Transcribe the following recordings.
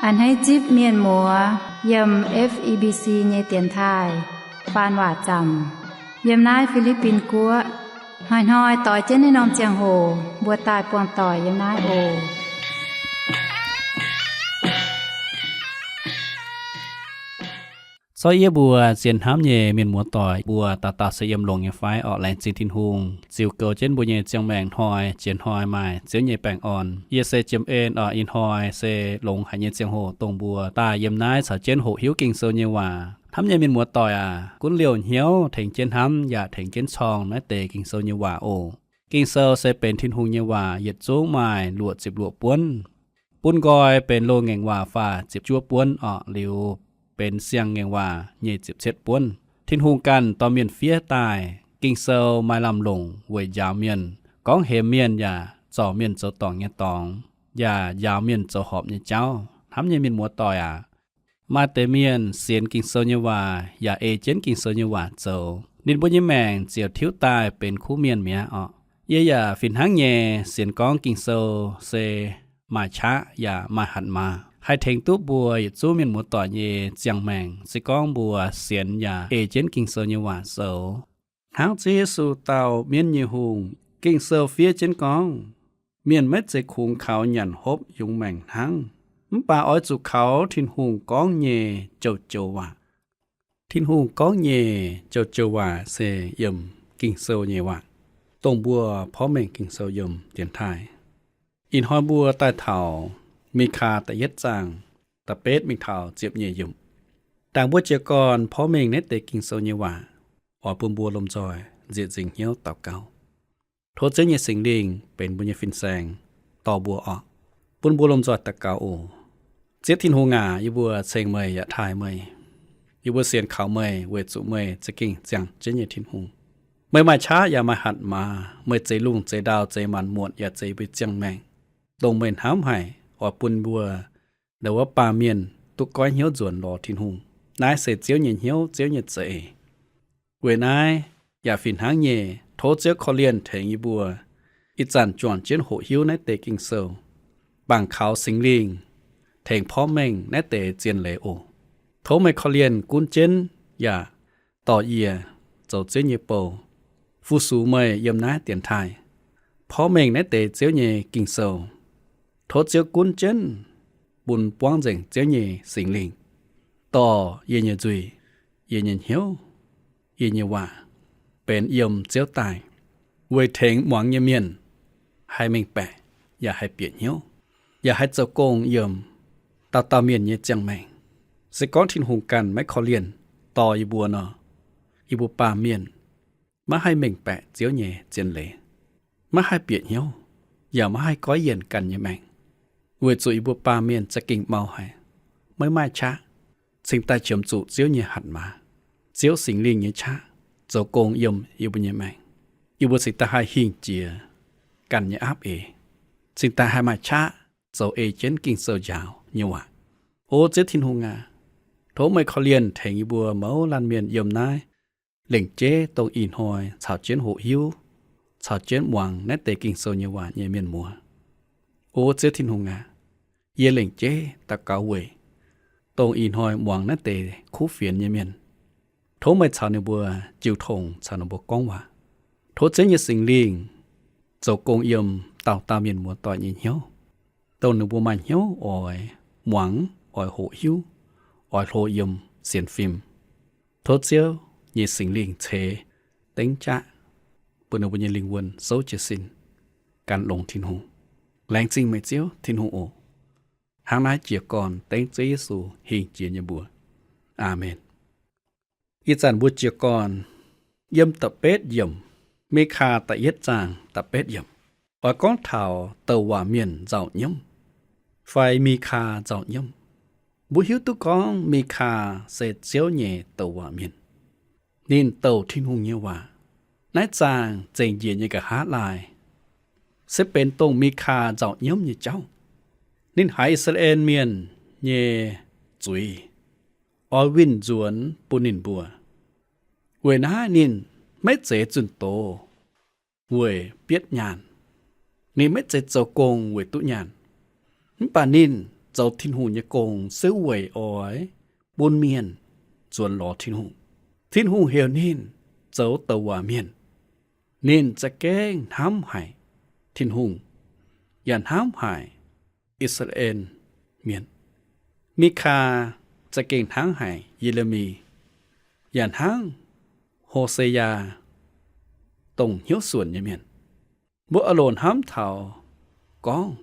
A'hneiv zipv mienh muoz yiem F E B C nyei dienx taaih faan waac zaamc yiem naaiv Fi^li^bin Guoqv. Hnoi-hnoi doix jienv naaiv norm ziangh hoc mbuo daaih buangh doic yiem naaiv oc. Zorqv yie mbuo sienx hnamv nyei mienh muoz doic mbuo dauh dauh se yiem longx nyei fai orqc? Laengz zingh Tin-Hungh ziux goux jienv mbuo nyei ziangh maengc hnoi jiex hnoi maaih Ziouv nyei baengh orn. Yie se Jiem En orqc. Ih hnoi se longx haic nyei ziangh hoc dongh mbuo daaih yiem naaiv caux jienv hoqc hiuv Ging-Sou nyei waac. Hnamv nyei mienh muoz doic aac, gunv liouh hnyouv tengx jienv hnamv yaac tengx jienv corng naaiv deix Ging-Sou nyei waac oc. Ging-Sou se benx Tin-Hungh nyei waac, yietc zungv maaih luoqc ziepc luoqc buonv. Bun nqoi benx loz-ngaengc waac faah ziepc juov buonv orqc, liuz benx siang-ngaengc waac nyic ziepc cietv buonv. Tin-Hungh ganh dorh mienh fiev daaih. Ging-Sou maaih lamh longc weic njaaux mienh, gorngv hemx mienh yaac zorc mienh zoux dorngc nyei dorngx, yaac njaaux mienh zoux horpc nyei jauv. Hnamv nyei mienh muoz doic aac, maaih deix mienh sienx Ging-Sou nyei waac yaac ei jienv Ging-Sou nyei waac zoux, ninh mbuo nyei maengc ziouc tiuv daaih benx kuv mienh mi'aqv orqc. Yie yaac fih hnangv nyei sienx gorngv Ging-Sou se maaih qaqv yaac maaih hatc maaz, haih tengx duqv mbuo yietc zungv mienh muoz doic nyei ziangh maengc, se gorngv mbuo sienx yaac ei jienv Ging-Sou nyei waac zoux. Hnangv Ziouv Yesu dauh mienv nyei hungh, Ging-Sou fiev jienv gorngv, mienh maiv zeiz kungx kaux nyanc hopv yungz maengc hnangv, mv baac oix zuqc kaux Tin-Hungh gorngv nyei joux-joux waac. Tin-Hungh gorngv nyei joux-joux waac se yiem Ging-Sou nyei waac, dongh mbuo porv mengh Ging-Sou yiem dienx taaih. Ih hnoi mbuo daaih taux Mikaa da'yietv zaang da'betv mingh taux ziepc nyeic yiemc. Dangc mbuo jiez gorn porv mengh naaiv deix Ging-Sou nyei waac, oix bun mbuo lomh nzoih nzieqc nzingc hnyouv daux gaux. Tov Ziouv nyei Singx Lingh benx mbuo nyei fin-saeng dorh mbuo orqc. Bun mbuo lomh nzoih daux gaux oc. Ziouv Tin-Hungh aac, yie mbuo ceng meih yaac taaih meih. Yie mbuo sienx kaux meih weic zuqc meih za'gengh ziangh jienv nyei Tin-Hungh. Meih maaih qaqv yaac maaih hatc maaz. Meih zeix lungh zeix ndau, zeix maanc muotc yaac zeix mbuo ziangh maengc, dongh meih hnamv haic oix bun mbuo ndau wuov baamh mienh duqv goiv hnyouv nzuonx lorz Tin-Hungh. Naaiv se Ziouv nyei hnyouv, Ziouv nyei za'eix. Weic naaiv yaac fih hnangv nyei, tov Ziouv korv-lienh tengx yie mbuo ih zanc juangc jienv hoqc hiuv naaiv deix Ging-Sou, bangc kaux Singx Lingh tengx porv mengh naaiv deix zien leiz oc. Tov meih korv-lienh gunv jienv yaac dorh yie zoux Ziouv nyei bou, fu-sux meih yiem naaiv dienx taaih, porv mengh naaiv deix Ziouv nyei Ging-Sou. Tov Ziouv gunv jienv bun buangv nzengc Ziouv nyei Singx Lingh dorh yie nyei nzuih, yie nyei hnyouv, yie nyei waac benx yiem Ziouv daaih, weic tengx muangx nyei mienh haih mengh baeqc, yaac haih bieqc hnyouv, yaac haih zoux gong yiem dauh dauh mienh nyei ziangh maengc. Se gorngv Tin-Hungh ganh maiv korv-lienh dorh yie mbuo nor, yie mbuo baamh mienh maiv haih mengh baeqc Ziouv nyei zien leiz, maiv haih bieqc hnyouv, yaac maiv haih goiv yienc ganh nyei maengc, weic zuqc yie mbuo baamh mienh za'gengh mau haic, maiv maaih qaqv cingx daaih qiemx zuqc Ziouv nyei hatc maaz, Ziouv Singx Lingh nyei qaqv zoux gong yiem yie mbuo nyei maengc. Yie mbuo cingx daaih haih hingh jiex ganh nyei aapv eix, cingx daaih haih maaih qaqv zoux ei jienv Ging-Sou njaaux nyei waac. O Ziouv Tin-Hungh aac, tov meih korv-lienh tengx yie mbuo mouz laanh mienh yiem naaiv lengc jeiv dongh ih hnoi caux jienv hoqc hiuv, caux jienv muangx naaiv deix Ging-Sou nyei waac nyei mienh muoz. O Ziouv Tin-Hungh aac, yie lengc jeiv daux gaux weic dongh ih hnoi muangx naaiv deix kuv fienx nyei mienh. Tov meih caux ninh mbuo jiu tong, caux ninh mbuo gorngv waac. Tov Ziouv nyei Singx Lingh zoux gong yiem dauh dauh mienh muoz-doic nyei hnyouv, dongh ninh mbuo maaih hnyouv oix muangx, oix hoqc hiuv, oix hlo yiem sienx fim. Tov Ziouv nyei Singx Lingh ceix dengv jaqv, bun ninh mbuo nyei lingh wuonh souv jiez sin, gan longx Tin-Hungh. Laengz zingh meih Ziouv Tin-Hungh oc. Hnangv naaiv jiez gorn dengv Ziouv Yesu hingh jiex nyei mbuox. Aamen. Ih zanc mbuo jiez gorn yiem da'betv yiemc, Mikaa da'yietv zaang da'betv yiemc, oix gorngv taux douc waac mienh nzauh nyiemv fai Mikaa nzauh nyiemv. Mbuo hiuv duqv gorngv Mikaa se Ziouv nyei douc waac mienh. Ninh douc Tin-Hungh nyei waac. Naaiv zaang zengc njiec nyei nqa'haav laai se benx dongh Mikaa nzauh nyiemv nyei jauv. Ninh haiz I^saa^laa^en Mienh nyei zuiz, oix winh nzuonx bun ninh mbuo. Weic naaiv ninh maiv zeiz zunh doz weic bietv nyaanh. Ninh maiv zeiz zoux gong weic duqv nyaanh. Mv baac ninh zoux Tin-Hungh nyei gong se weic oix bun mienh nzuonx lorz Tin-Hungh. Tin-Hungh heuc ninh zoux douc waac mienh. Ninh za'gengh hnamv haic Tin-Hungh, yaac hnamv haic I^saa^laa^en Mienh. Mikaa za'gengh hnangv haic Ye^le^mi, yaac hnangv Ho^se^yaa, dongh hnyouv suonc nyei mienh. Mbuo oix loc hnamv taux gorngv,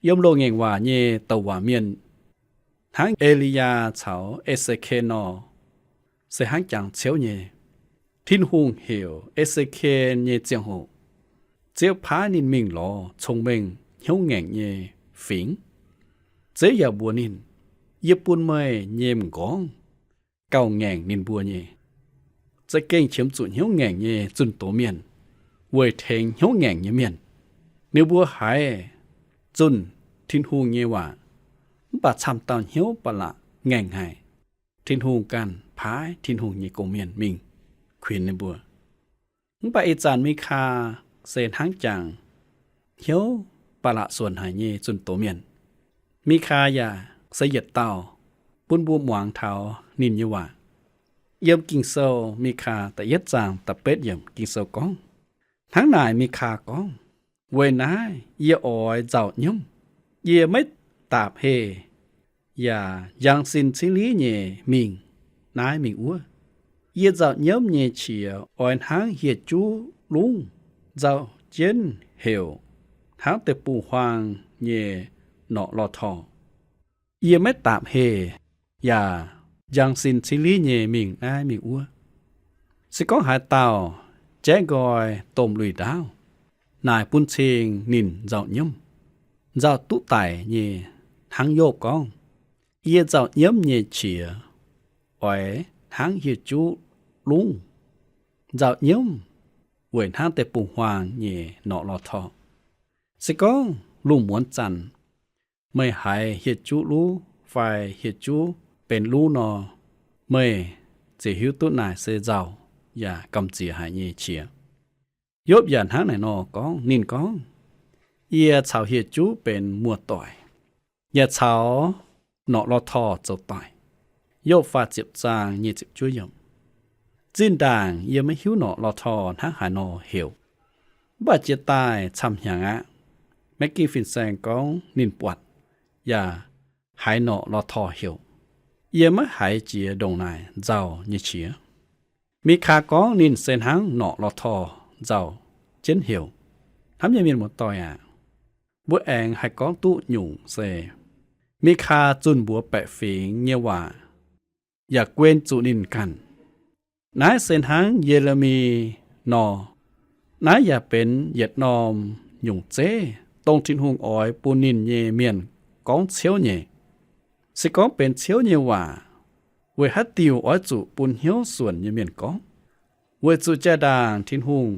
yiem Loz-Ngaengc Waac nyei douc waac mienh hnangv E^li^yaa caux E^se^ken nor, se hnangv jangx ciouv nyei. Tin-Hungh heuc E^se^ken nyei ziangh hoc, Ziouv paaiv ninh mingh lorz cong-mengh hnyouv ngaengc nyei fingx. Ziouv yaac mbuox ninh, Yie bun meih nyei m'nqorngv gauh ngaengc ninh mbuo nyei. Za'gengh qiemx zuqc hnyouv ngaengc nyei zunh doz mienh weic tengx hnyouv ngaengc nyei mienh. Ninh mbuo haiz zunh Tin-Hungh nyei waac, mv baac camv dauh hnyouv ba'laqc ngaengc haic. Tin-Hungh ganh paaiv Tin-Hungh nyei gong-mienh mingh kuinx ninh mbuo. Mv baac ih zanc Mikaa se hnangv jangx hnyouv ba'laqc suonc haic nyei zunh doz mienh. Mikaa yaac se yietc dauh bun mbuo muangx taux ninh nyei waac. Yiem Ging-Sou Mikaa da'yietv zaang da'betv yiemc Ging-Sou gorngv, hnangv naaic Mikaa gorngv, Weic naaiv yie oix nzauh nyiemv. Yie maiv daapc heh yaac njang sin cingv liv nyei mingh naaiv mingh wuov. Yie nzauh nyiemv nyei qiex oix hnangv hieh juv lungv nzauh jienv heuc hnangv deic-bung-huaang nyei norqc lorh torh. Yie maiv daapc heh yaac njang sin cingv liv nyei mingh naaiv mingh wuov. Se gorngv haaix dauh jaiv nqoi domh lui-ndaauv, naaic bun cing ninh nzauh nyiemv, nzauh duqv daic nyei hnangv Yopv gorngv, Yie nzauh nyiemv nyei qiex oix hnangv hieh juv lungv nzauh nyiemv weic hnangv deic-bung-huaang nyei norqc lorh torh. Se gorngv lungh muonz zanc meih haiz hieh juv luv fai hieh juv benx luv nor, meih ziouc hiuv duqv naaic se nzauh yaac gamh nziex haic nyei qiex. Yopv yaac hnangv naaic nor gorngv. Ninh gorngv, Yie caux hieh juv benx muoz-doic, yaac caux norqc lorh torh zoux doic. Yopv faah ziepc zaang nyic ziepc juov yiemc. Zinh ndaangc yie maiv hiuv norqc lorh torh hnangv haaix nor heuc, mv baac jiex daaih camv-hnyangx aqv. Maiv ging fin-saeng gorngv ninh buatc yaac haiz norqc lorh torh heuc. Yie maiv haiz jiex ndongc naaic nzauh nyei qiex. Mikaa gorngv ninh se hnangv norqc lorh torh nzauh jienv heuc. Hnamv nyei mienh muoz-doic aac, mbuo aengx haih gorngv duqv nyungc se, Mikaa zunh mbuox baeqc fingx nyei waac yaac guen zuqc ninh ganh. Naaiv se hnangv Ye^le^mi nor. Naaiv yaac benx yietc norm nyungc zeiv, dongh Tin-Hungh oix bun ninh nyei mienh gorngv ciouv nyei. Se gorngv benx ciouv nyei waac, weic haaix diuc oix zuqc bun hnyouv suonc nyei mienh gorngv? Weic zuqc jaa-ndaangc Tin-Hungh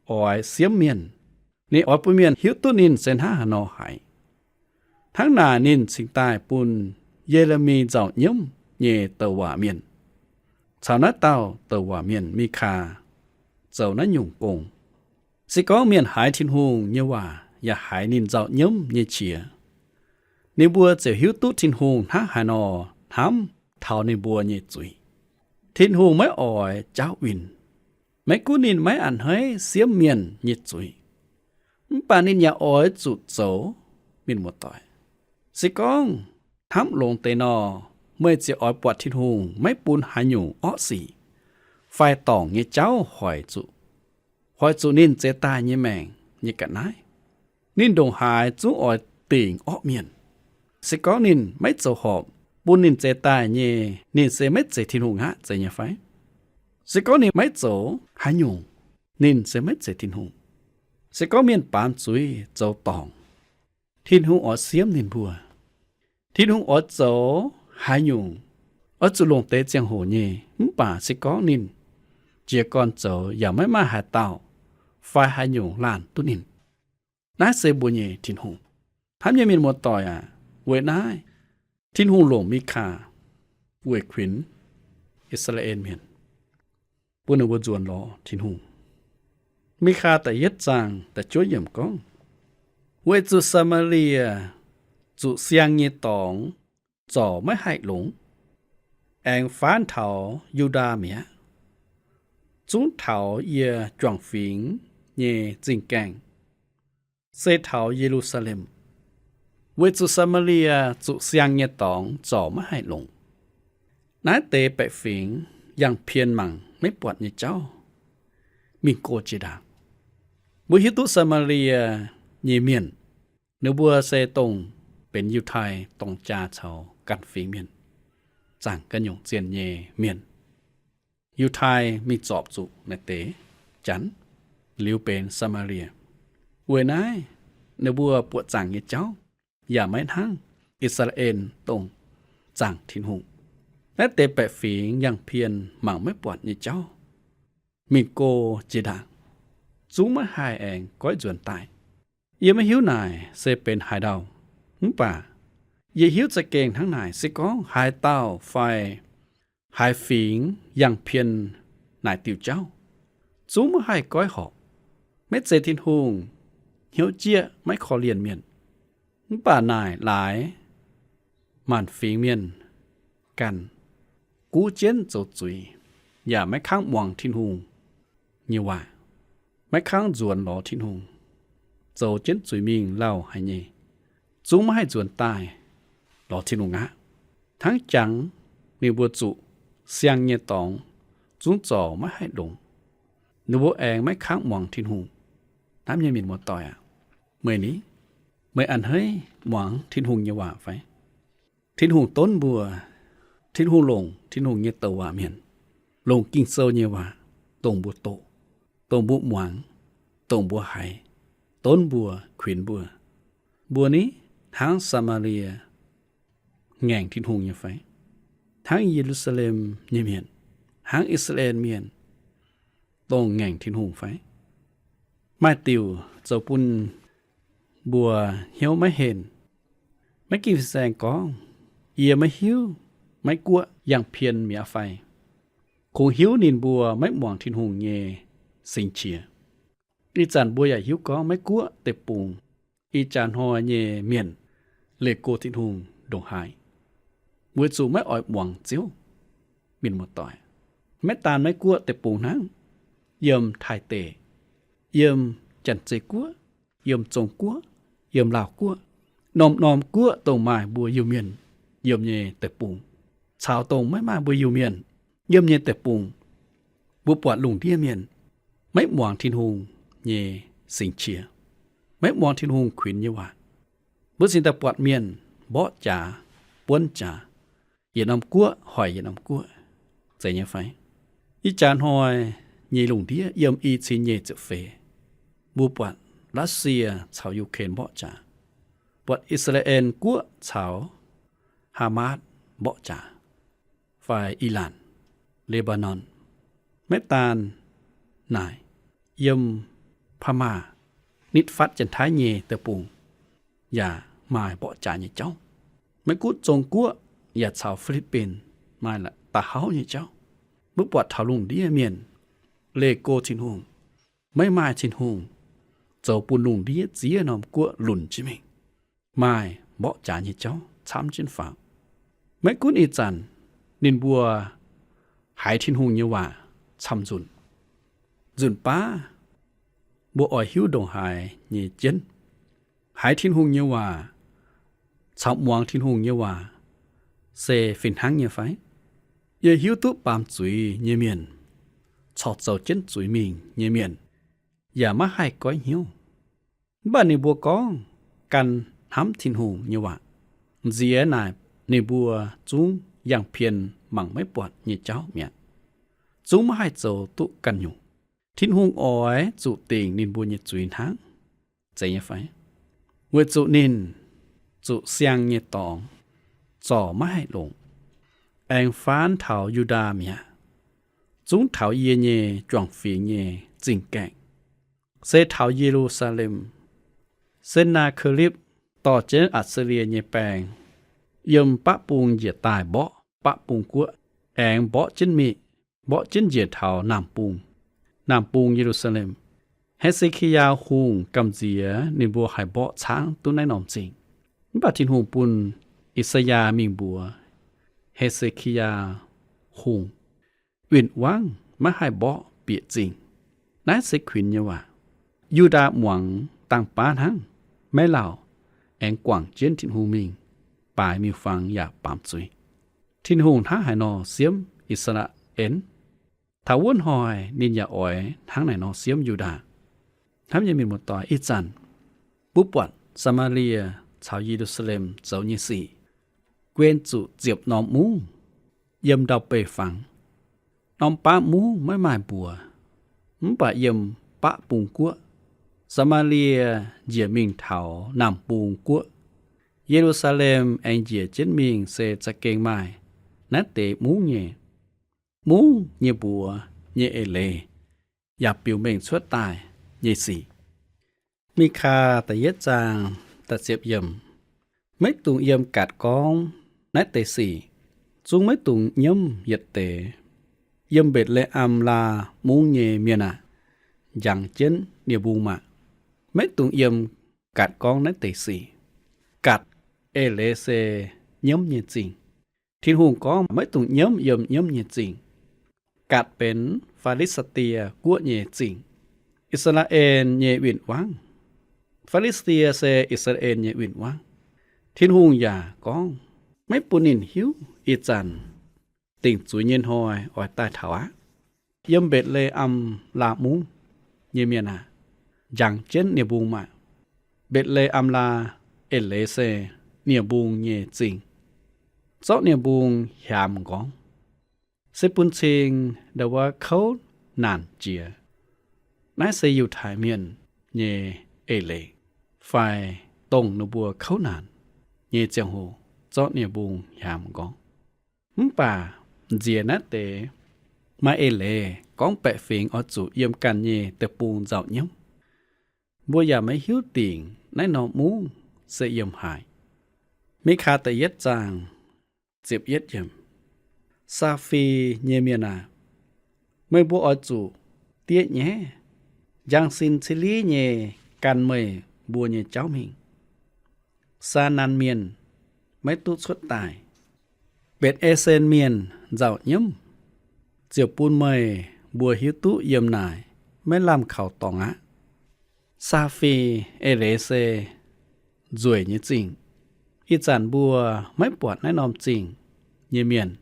oix siemv mienh. Ninh oix bun mienh hiuv duqv ninh se hnangv haaix nor haiz. Hnangv naaic ninh cingx daaih bun Ye^le^mi nzauh nyiemv nyei douc waac mienh caux naaiv dauh douc waac mienh Mikaa zoux naaiv nyungc gong. Se gorngv mienh haiz Tin-Hungh nyei waac yaac haiz ninh nzauh nyiemv nyei qiex, ninh mbuo ziouc hiuv duqv Tin-Hungh hnangv haaix nor hnamv taux ninh mbuo nyei zuiz. Tin-Hungh maiv oix jaauv winh. Maiv gunv ninh maiv a'hneiv siemv mienh nyei zuiz, mv baac ninh yaac oix zuqc zoux. Mienh muoz-doic, se gorngv hnamv longx deix nor, meih ziouc oix buatc Tin-Hungh maiv bun haaix nyungc orqv sic fai dorngc nyei jauv hoic zuqc, hoic zuqc ninh zeix daaih nyei maengc nyei ga'naaiv. Ninh ndongc haaix zungv oix dingc orqv mienh. Se gorngv ninh maiv zoux horpc bun ninh zeix daaih nyei, ninh se maiv zeiz Tin-Hungh aqv, zeiz nyei fai? Se gorngv ninh maiv zoux haaix nyungc, ninh se maiv zeiz Tin-Hungh. Se gorngv mienh baamz zuiz zoux dorngc, Tin-Hungh oix siemv ninh mbuo. Tin-Hungh oix zoux haaix nyungc, oix zuqc longc deix ziangh hoc nyei, mv baac se gorngv ninh jiez gorn zoux yaac maiv maaih haaix dauh fai haaix nyungc laanh duqv ninh. Naaiv se mbuo nyei Tin-Hungh. Hnamv nyei mienh muoz-doic aac, weic naaiv Tin-Hungh longc Mikaa weic kuinx I^saa^laa^en Mienh, bun ninh mbuo nzuonx lorz Tin-Hungh. Mikaa da'yietv zaang da'juov yiemc gorngv, weic zuqc Saa^maa^lie zuqc siang nyei dorngx zorc maiv haih longx, aengx faanv taux Yu^ndaa mi'aqv, zungv taux yie juangc fingx nyei zingh gaengh, se taux Ye^lu^saa^lem, weic zuqc Saa^maa^lie zuqc siang nyei dorngx zorc maiv haih longx. Naaiv deix baeqc fingx yangh pien mangc maiv buatc nyei jauv mingh go jiex ndaangc. Mbuo hiuv duqv Saa^maa^lie nyei mienh, ninh mbuo se dongh benx Yiutai dorng jaa caux ganh fingx mienh, zaangc ganh nyungc zienh nyei mienh. Yiutai mingh zorpc zuqc naaiv deix Janx, liuz benx Saa^maa^lie. Weic naaiv ninh mbuo buoqc zaangc nyei jauv yaac maiv hnangv I^saa^laa^en dongh zaangc Tin-Hungh. Naaiv deix baeqc fingx yangh pien mangc maiv buatc nyei jauv mingh go jiex ndaangc, zungv maiv haih aengx goiv nzuonx daaih. Yie maiv hiuv naaic se benx haaix ndau, mv baac yie hiuv za'gengh hnangv naaic. Se gorngv haaix dauh fai haaix fingx yangh pien naaic diuh jauv, zungv maiv haih goiv horpc, maiv zeiz Tin-Hungh hnyouv jieqv maiv korv-lienh mienh. Mv baac naaic laaix maanc fingx mienh ganh guv jienv zoux zuiz, yaac maiv kangv muangx Tin-Hungh nyei waac, maiv kangv nzuonx lorz Tin-Hungh, zoux jienv zuiz mingh lauh haic nyei, zungv maiv haih nzuonx daaih lorz Tin-Hungh aqv. Hnangv jangx ninh mbuo zuqc siang nyei dorngx zungv zorc maiv haih longx, ninh mbuo aengx maiv kangv muangx Tin-Hungh. Hnamv nyei mienh muoz-doic aac, meih ni, meih a'hneiv muangx Tin-Hungh nyei waac fai? Tin-Hungh donv mbuo, Tin-Hungh longc Tin-Hungh nyei douc waac mienh, longc Ging-Sou nyei waac dongh mbuo doqc, dongh mbuo muangx, dongh mbuo haiz, donv mbuo, kuinx mbuo. Mbuo ni hnangv Saa^maa^lie ngaengc Tin-Hungh nyei fai? Hnangv Ye^lu^saa^lem nyei mienh, hnangv I^saa^laa^en mienh dongh ngaengc Tin-Hungh fai? Maaih diuc zoux bun mbuo hnyouv maiv henh. Maiv ging fin-saeng gorngv, yie maiv hiuv maiv guoqv yangh pien mi'aqv fai? Kungx hiuv ninh mbuo maiv muangx Tin-Hungh nyei singx qiex. Ih zanc mbuo yaac hiuv gorngv maiv guoqv deic-bung, ih jaax hnoi nyei mienh leih go Tin-Hungh ndongc haaix, weic zuqc maiv oix muangx Ziouv. Mienh muoz-doic, maiv daan maiv guoqv deic-bung hnangv, yiem Taiv deic, yiem Janx-Zei Guoqv, yiem Zong Guoqv, yiem Laauh Guoqv, norm-norm guoqv dongh maaih mbuo Iu-Mienh yiem nyei deic-bung, caux dongh maiv maaih mbuo Iu-Mienh yiem nyei deic-bung, mbuo buatc lungh ndiev mienh maiv muangx Tin-Hungh nyei singx qiex, maiv muangx Tin-Hungh kuinx nyei waac. Mbuo cingx daaih buatc mienh mborqv jaax, buonv jaax, yietc norm guoqv hoic yietc norm guoqv, zeiz nyei fai? Ih jaax hnoi nyei lungh ndiev yiem i cin nyic ziepc feix, mbuo buatc Russia caux Ukraine mborqv jaax, buatc I^saa^laa^en Guoqv caux Hamas mborqv jaax, fai Iran, Lebanon. Maiv daan naaic, yiem Paa^maa, nitv fatv Janx-Taiv nyei deic-bung yaac maaih mborqv jaax nyei jauv. Maiv gunv Zong Guoqv yaac caux Fi^li^bin maaih da'hauv nyei jauv. Mbuo buatc taux lungh ndiev mienh leih go Tin-Hungh, maiv maaih Tin-Hungh, zoux bun lungh ndiev ziex norm guoqv lunc jienv mingh, maaih mborqv jaax nyei jauv camv jienv faaux. Maiv gunv ih zanc ninh mbuo haiz Tin-Hungh nyei waac camv-nzunc, nzunc baav mbuo oix hiuv ndongc haaix nyei jienv. Haiz Tin-Hungh nyei waac caux muangx Tin-Hungh nyei waac se fih hnangv nyei fai? Yie hiuv duqv baamz zuiz nyei mienh, corc zoux jienv zuiz mingh nyei mienh, yaac maiv haih goiv hnyouv. Mv baac ninh mbuo gorngv gan hnamv Tin-Hungh nyei waac, nziex naaic ninh mbuo zungv yangh pien mangc maiv buatc nyei jauv mi'aqv, zungv maiv haih zoux duqv ganh nyungc. Tin-Hungh oix zuqc dingc ninh mbuo nyei zuiz hnangv. Zeiz nyei fai? Weic zuqc ninh zuqc siang nyei dorngx zorc maiv haih longc, aengx faanv taux Yu^ndaa mi'aqv, zungv taux yie nyei juangc fingx nyei zingh gaengh, se taux Ye^lu^saa^lem. Sen^naa^ke^lipv dorh jienv Atc^si^lie nyei baeng yiem baqv bung njiec daaih mborqv baqv bung guoqv, aengx mborqv jienv miqv, mborqv jienv njiec taux naamh bung, naamh bung Ye^lu^saa^lem. He^se^ki^yaa Hungh gamh nziex ninh mbuo haih mborqv caangv duqv naaiv norm zingh. Mv baac Tin-Hungh bun I^saa^yaa mingh mbuox He^se^ki^yaa Hungh, win-wangv maiv haih mborqv bieqc zingh. Naaiv se kuinx nyei waac. Yu^ndaa muangx dang baav hnangv, maiv lauh, aengx guangc jienv Tin-Hungh mingh, baaix miuc-fangx yaac baamz zuiz. Tin-Hungh hnangv haaix nor siemv I^saa^laa^en, taux wuov hnoi ninh yaac oix hnangv naaiv nor siemv Yu^ndaa. Hnamv nyei mienh muoz-doic, ih zanc mbuo buatc Saa^maa^lie caux Ye^lu^saa^lem zoux nyei sic, guen zuqc ziepc norm mungv yiem ndau-beih fangx. Norm baav mungv maiv maaih mbuox, mv baac yiem baqv bung guoqv. Saa^maa^lie njiec mingh taux naamh bung guoqv. Ye^lu^saa^lem aengx njiec jienv mingh se za'gengh maaih naaiv deix mungv nyei, mungv nyei mbuox nyei eix leiz yaac biux mengh cuotv daaih nyei sic. Mikaa da'yietv zaang da'ziepc yiemc, maiv dungx yiem gaatc gorngv naaiv deix sic, zungv maiv dungx nyiemv yietc deix. Yiem Mbetc^le^am^laa Mungv nyei mienh aah! Njangx jienv nie-mbung maah! Maiv dungx yiem gaatc gorngv naaiv deix sic. Gaatc eix leiz se nyiemv nyei zingh. Tin-Hungh gorngv maiv dungx nyiemv yiem nyiemv nyei zingh. Gaatc benx Fi^li^saa^die Guoqv nyei zingh, I^saa^laa^en nyei win-wangv. Fi^li^saa^die se I^saa^laa^en nyei win-wangv. Tin-Hungh yaac gorngv maiv bun ninh hiuv ih zanc dingc zuiz nyei hnoi oix daaih taux aqv. Yiem Mbetc^le^am^laa Mungv nyei mienh aah! Njangx jienv nie-mbung maah! Mbetc^le^am^laa eix leiz se nie-mbung nyei zingh. Zorqv nie-mbung hiaamx m'nqorngv, se bun cing ndau wuov kouv naanc jiex. Naaiv se Yiutai Mienh nyei eix leiz, fai dongh ninh mbuo kouv naanc nyei ziangh hoc zorqv nie-mbung hiaamx m'nqorngv. Mv baac nziex naaiv deix maaih eix leiz gorngv baeqc fingx oix zuqc yiem ganh nyei deic-bung nzauh nyiemv. Mbuo yaac maiv hiuv dingc naaiv norm mungv se yiem haaix. Mikaa da'yietv zaang ziepc yietv yiemc, Saa^fi nyei mienh aah! Meih mbuo oix zuqc diev nyaiv, njang sin ciliv nyei gan meih mbuo nyei jauv mingh. Saanan Mienh maiv duqv cuotv daaih. Mbetc^e^sen Mienh nzauh nyiemv, ziouc bun meih mbuo hiuv duqv yiem naaic maiv lamh kaux dorngx aqv. Saa^fi eix leiz se nzueic nyei zingh. Ih zanc mbuo maiv buatc naaiv norm zingh nyei mienh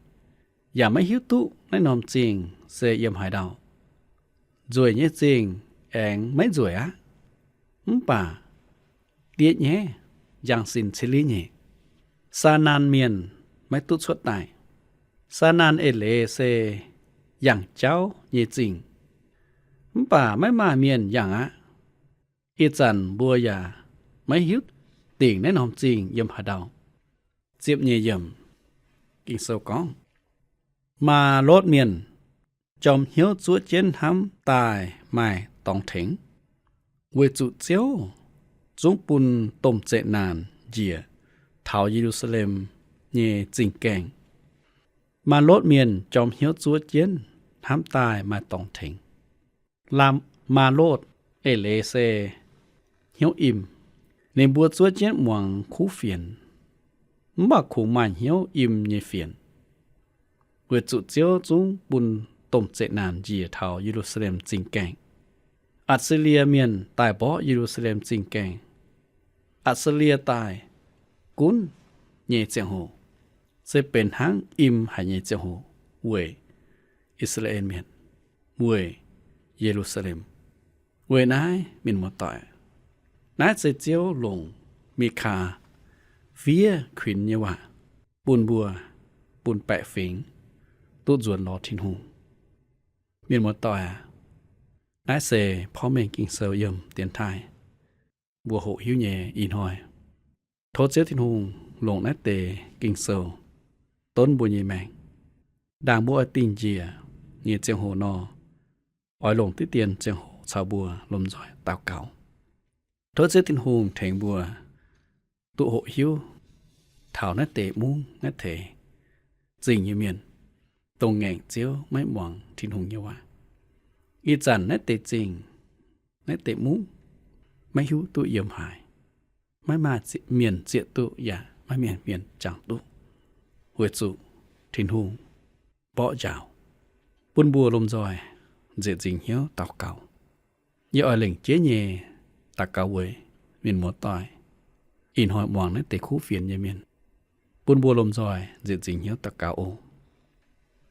yaac maiv hiuv duqv naaiv norm zingh se yiem haaix ndau. Nzueic nyei zingh aengx maiv nzueic aqv, mv baac diev nyaiv, njang sin ciliv nyei. Saanan Mienh maiv duqv cuotv daaih. Saanan eix leiz se yangh jauv nyei zingh, mv baac maiv maaih mienh yangh aqv. Ih zanc mbuo yaac maiv hiuv dingc naaiv norm zingh yiem haaix ndau. Ziepc nyeic yiemc, Ging-Sou gorngv, Maa^lotv Mienh jorm hnyouv zuov jienv hnamv daaih maaih dorngx tengx, weic zuqc Ziouv zungv bun domh zeqc naanc njiec taux Ye^lu^saa^lem nyei zingh gaengh. Maa^lotv Mienh jorm hnyouv zuov jienv hnamv daaih maaih dorngx tengx. Lam-, Maa^lotv eix leiz se hnyouv im. Ninh mbuo zuov jienv muangx kuv fienx, mv baac kungx maaih hnyouv im nyei fienx, weic zuqc Ziouv zungv bun domh zeqc naanc njiec taux Ye^lu^saa^lem zingh gaengh. Atc^si^lie Mienh daaih mborqv Ye^lu^saa^lem zingh gaengh. Atc^si^lie daaih gunv nyei ziangh hoc se benx hnangv im haic nyei ziangh hoc weic I^saa^laa^en Mienh, weic Ye^lu^saa^lem. Weic naaiv, mienh muoz-doic, naaiv se Ziouv longc Mikaa fiev kuinx nyei waac bun mbuo, bun baeqc fingx duqv nzuonx lorz Tin-Hungh. Mienh muoz-doic aac, naaiv se porv mengh Ging-Sou yiem dienx taaih mbuo hoqc hiuv nyei ih hnoi. Tov Ziouv Tin-Hungh longc naaiv deix Ging-Sou donv mbuo nyei maengc. Ndaangc mbuo oix dingh njiec nyei ziangh hoc nor, oix longc diqv dien ziangh hoc caux mbuo lomh nzoih daux gaux. Tov Ziouv Tin-Hungh tengx mbuo duqv hoqc hiuv taux naaiv deix mungv naaiv deix zingh nyei mienh, dongh ngaengc Ziouv maiv muangx Tin-Hungh nyei waac. Ih zanc naaiv deix zingh, naaiv deix mungv maiv hiuv duqv yiem haaix. maiv maaih mienh zieqv duqv yaac maiv maaih mienh jangx duqv, weic zuqc Tin-Hungh mborqv njaaux, bun mbuo lomh nzoih nzieqc nzingc hnyouv daux gaux. Yie oix lengc jeiv nyei daux gaux weic mienh muoz-doic ih hnoi muangx naaiv deix kuv fienx nyei mienh, bun mbuo lomh nzoih nzieqc nzingc hnyouv daux gaux oc.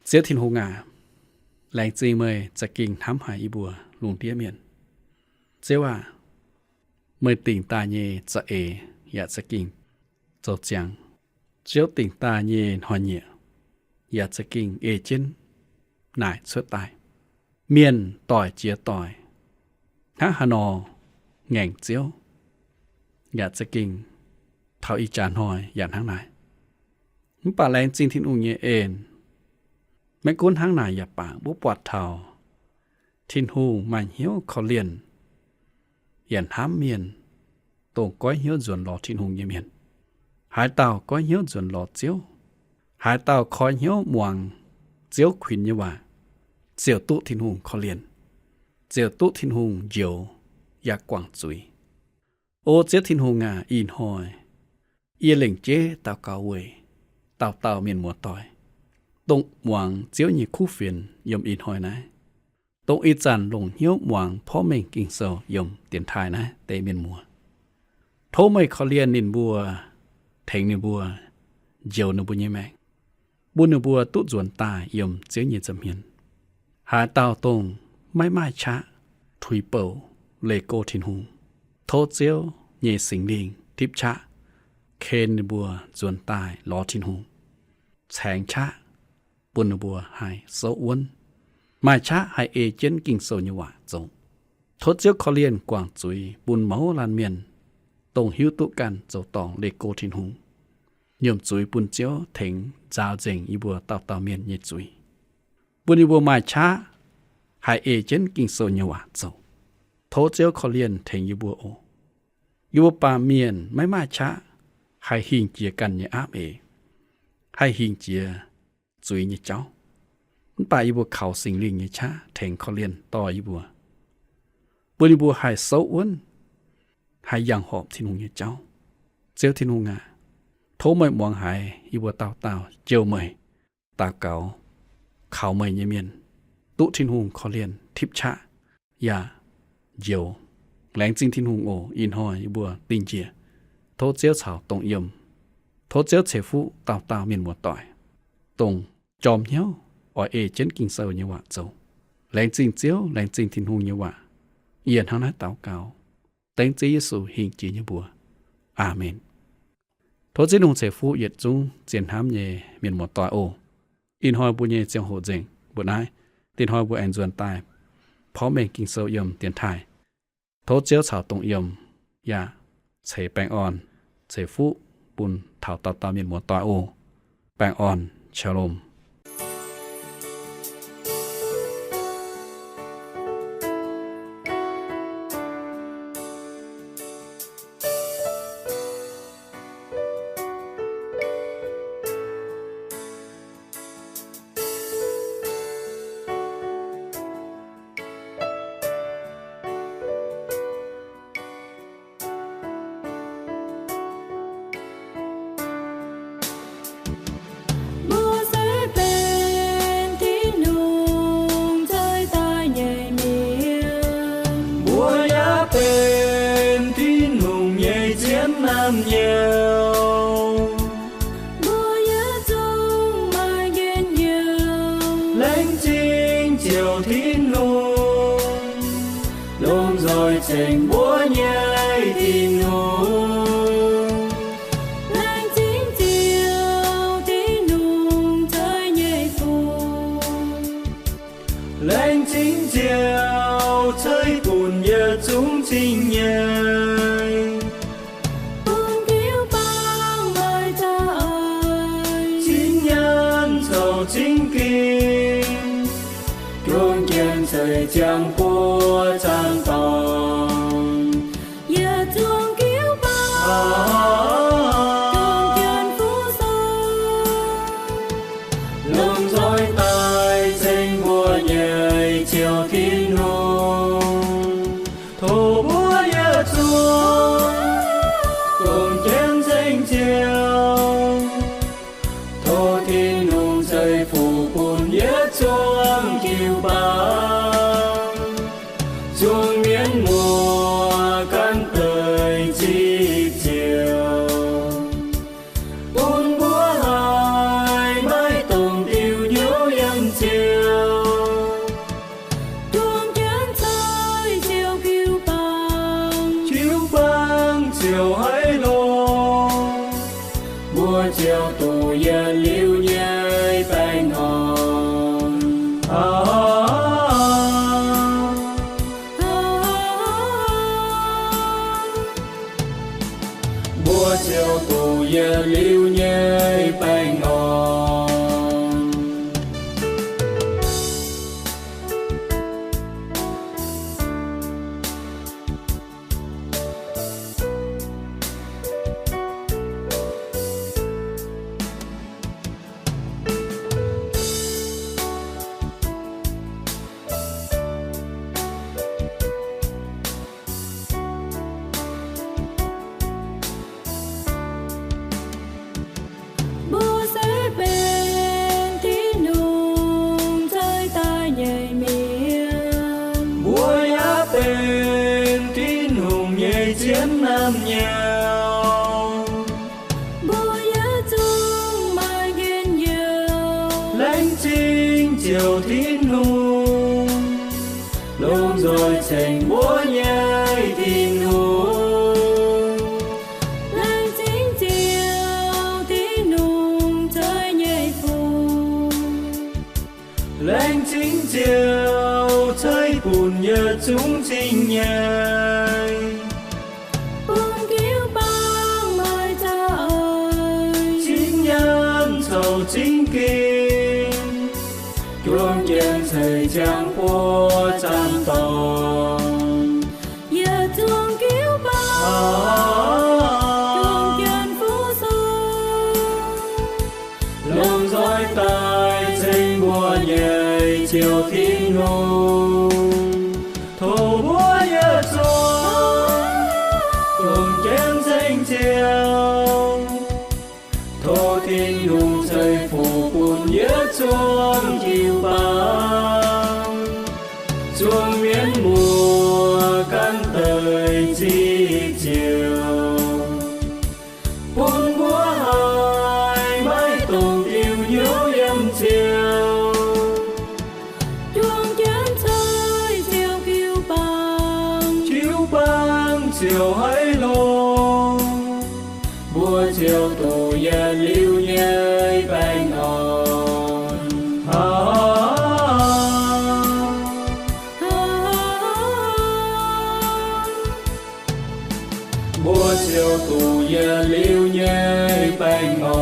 Ziouv Tin-Hungh aac, laengz zingh meih za'gengh hnamv haic yie mbuo lungh ndiev mienh. Ziouv aac, meih dingc daaih nyei za'eix yaac za'gengh zoux ziangx. Ziouv dingc daaih nyei hnoi-nyieqc yaac za'gengh ei jienv naaic cuotv daaih. Mienh doic jiex doic hnangv haaix nor ngaengc Ziouv, yaac za'gengh taux ih jaax hnoi yaac hnangv naaic. Mv baac laengz zingh Tin-Hungh nyei en, maiv gunv hnangv naaic yaac baac mbuo buatc taux Tin-Hungh maaih hnyouv korv-lienh yaac hnamv mienh, dongh goiv hnyouv nzuonx lorz Tin-Hungh nyei mienh. Haaix dauh goiv hnyouv nzuonx lorz Ziouv, haaix dauh koi hnyouv muangx Ziouv kuinx nyei waac, ziouc duqv Tin-Hungh korv-lienh, ziouc duqv Tin-Hungh njoux yaac guangc zuiz. O Ziouv Tin-Hungh aac, ih hnoi yie lengc jeiv daux gaux weic dauh dauh mienh muoz-doic, dongh muangx Ziouv nyei kuv fienx yiem ih hnoi naaiv, dongh ih zanc longc hnyouv muangx porv mengh Ging-Sou yiem dienx taaih naaiv deix mienh muoz. Tov meih korv-lienh ninh mbuo, tengx ninh mbuo, njoux ninh mbuo nyei maengc, bun ninh mbuo duqv nzuonx daaih yiem Ziouv nyei nza'hmien. Haaix dauh dongh maiv maaih qaqv tuix bouc leih go Tin-Hungh, tov Ziouv nyei Singx Lingh tipv qaqv ken ninh mbuo nzuonx daaih lorz Tin-Hungh, caengx qaqv bun ninh mbuo haih souv wuonv, maaih qaqv haih ei jienv Ging-Sou nyei waac zoux. Tov Ziouv korv-lienh guangc zuiz bun mouz laanh mienh, dongh hiuv duqv ganh zoux dorngc leih go Tin-Hungh, nyiemc zuiz bun Ziouv tengx nzaaux nzengc yie mbuo dauh dauh mienh nyei zuiz, bun yie mbuo maaih qaqv haih ei jienv Ging-Sou nyei waac zoux. Tov Ziouv korv-lienh tengx yie mbuo oc. Yie mbuo baamh mienh maiv maaih qaqv haih hingh jiex ganh nyei aapv eix, haih hingh jiex zuiz nyei jauv. Mv baac yie mbuo kaux Singx Lingh nyei qaqv tengx korv-lienh dorh yie mbuo, bun yie mbuo haih souv wuonv, haih yangh horpc Tin-Hungh nyei jauv. Ziouv Tin-Hungh aac, tov meih muangx haiz yie mbuo dauh dauh jouh meih daux gaux, kaux meih nyei mienh, duqv Tin-Hungh korv-lienh tipv qaqv yaac njoux. Laengz zingh Tin-Hungh oc. Ih hnoi yie mbuo dingh njiec, tov Ziouv caux dongh yiem. Tov Ziouv ceix fuqv dauh dauh mienh muoz-doic, dongh jorm hnyouv oix ei jienv Ging-Sou nyei waac zoux. Laengz zingh Ziouv, laengz zingh Tin-Hungh nyei waac. Yie hnangv naaiv daux gaux dengv Ziouv Yesu hingh jiex nyei mbuox. Aamen. Tov Ziouv Tin-Hungh ceix fuqv yietc zungv zien hnamv nyei mienh muoz-doic oc. Ih hnoi mbuo nyei ziangh hoc nzengc mbuo naaiv. Dinh hnoi mbuo aengx nzuonx daaih porv mengh Ging-Sou yiem dienx taaih. Tov Ziouv caux dongh yiem yaac ceix baengh orn, ceix fuqv bun taux dauh dauh mienh muoz-doic oc. Baengh orn, Shalom. Mbuo se benx Tin-Hungh nzoih daaih nyei mienh. Mbuo yaac benx Tin-Hungh nyei zienv naamh nyouz. Mbuo yaac zungv maaih njien-youh. Laengz zingh Ziouv Tin-Hungh, lomh nzoih ceng mbuo nyei Tin-Hungh. Laengz zingh Ziouv Tin-Hungh ceix nyei fun. Laengz zingh Ziouv ceix bun yietc zungv cing nyei. Bun jiu-baang maaih za'eix. Cing nyaanh zoux cing ging. Juang jienv ceix ziangh buoz zaangc dorngx. Yietc zungv jiu-baang juang jienv fuqv sou. Lomh nzoih daaih ceng mbuo nyei Ziouv Tin-Hungh. Tov mbuo yietc zungv yietc zuangx jiu-baang, zuangx mienh muoz gan deix zipv ziouc, bun mbuo haih maiv dungx diuh hnyouv yiem ziouc. Duangh jienv cai ziouc jiu-baang, jiu-baang ziouc haiz longx, mbuo ziouc duqv yietc liuz nyei baengh orn. Mbuo ziouc duqv yietc liuz nyei baengh orn. Mbuo se benx Tin-Hungh ceix daaih nyei mienh. Mbuo yaac benx Tin-Hungh nyei zien naamh nyouz. Mbuo yietc zungv maaih njien-youh, laengz zingh Ziouv Tin-Hungh, longc nzoih ceng mbuo nyei Tin-Hungh. Laengz zingh Ziouv Tin-Hungh ceix nyei fuqv. Laengz zingh Ziouv ceix bun yietc zungv cing-nyeic, bun jiu-baang maaih za'eix, zinh nyaanh caux zinh ging, juang jienv ceix ziangx buo zanc dorngx. Yietc zuangx jiu-baang, juang jienv fuqv sung, longc nzoih daaih ceng mbuo nyei Ziouv Tin-Hungh. Tov mbuo yietc zungv juang jienv ceng Ziouv. Tov Tin-Hungh ceix fuqv bun yietc zuangx jiu-baang, zuangx mienh muoz gan deix zipv ziouc, bun mbuo haih maiv dungx diuh hnyouv yiem Ziouv. Juang jienv cai ziouc jiu-baang, jiu-baang ziouc haiz longx, mbuo ziouc duqv yietc liuz nyei baengh orn. Mbuo ziouc duqv yietc liuz nyei baengh orn.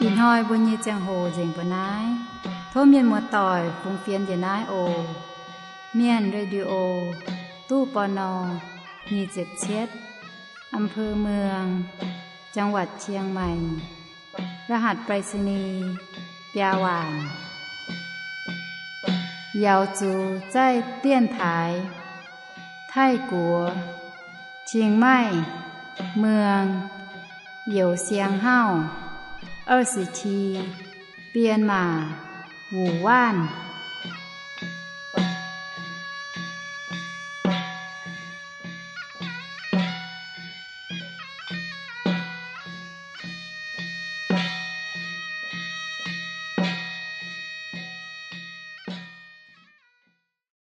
Ih hnoi mbuo nyei ziangh hoc nzengc mbuo naaiv. Tov mienh muoz-doic fungx fienx njiec naaiv oc. Mienh Radio, ตู้ ปณ. nyic ziepc cietv, อำเภอเมือง จังหวัดเชียงใหม่ รหัสไปรษณีย์ biaa waanc. Yaux zuqc zaih dienx taaix Taiv-Guoqv, Chiang Mai, เมือง Youz Siang Hauv, 二十七, Bienh Maac, Wuc Waanv.